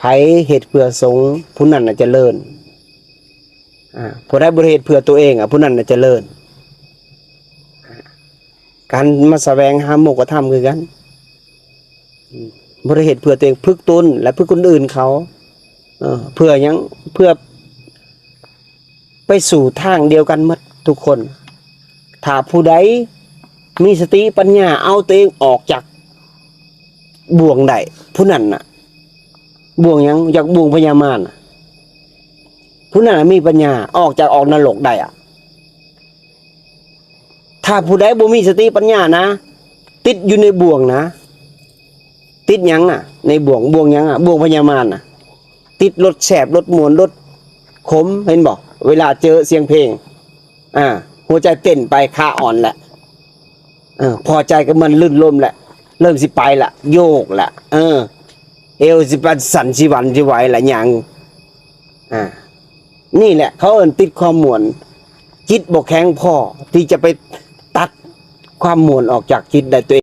ໃຜເຮັດເພື່ອສົງ ຜູ້ນັ້ນນະຈະເລີນ. ອາ ຜູ້ໃດບໍ່ໄດ້ເຮັດເພື່ອຕົວເອງ ອາ ຜູ້ນັ້ນນະຈະເລີນ. ການມາສະແຫວງຫາໂມກຂະທຳຄືກັນ ອາ ບໍ່ໄດ້ເຮັດເພື່ອຕົວເອງ ຝຶກຕົນ ແລະ ຝຶກຄົນອື່ນເຂົາ. ເອີ ເພື່ອຫຍັງ? ເພື່ອໄປສູ່ທາງດຽວກັນໝົດທຸກຄົນ. ຖ້າຜູ້ໃດມີສະຕິປັນຍາເອົາຕົວເອງອອກຈາກບ່ວງໄດ້ ຜູ້ນັ້ນນະ ບ່ວງຫຍັງ? ຈາກບ່ວງພະຍາມານນະ ຜູ້ນັ້ນນະມີປັນຍາອອກຈາກ ອອກນະລົກໄດ້ອະ. ຖ້າຜູ້ໃດບໍ່ມີສະຕິປັນຍານະ ຕິດຢູ່ໃນບ່ວງນະ. ຕິດຫຍັງນະ? ໃນບ່ວງ ບ່ວງຫຍັງອະ? ບ່ວງພະຍາມານນະ. ຕິດລົດແຊບ ລົດມ່ວນ ລົດຂົມ ເຫັນບໍ່? ເວລາເຈີສຽງເພງ ອາ ຫົວໃຈເຕັ້ນໄປ ຂາອ່ອນແຫຼະ. ເອີ ພໍໃຈກັບມັນ ລື່ນລົມແຫຼະ ເລີ່ມຊິໄປລະ ໂຍກລະ ເອີ ເອວຊິປັນສັ່ນຊິຫວັ່ນຊິໄຫວລະ ຫຍັງ. ອາ ນີ້ແຫຼະເຂົາເອີ້ນຕິດຄວາມມ່ວນ. ຈິດບໍ່ແຂງພໍທີ່ຈະໄປຕັດຄວາມມ່ວນອອກຈາກຈິດໄດ້ ຕົວເອ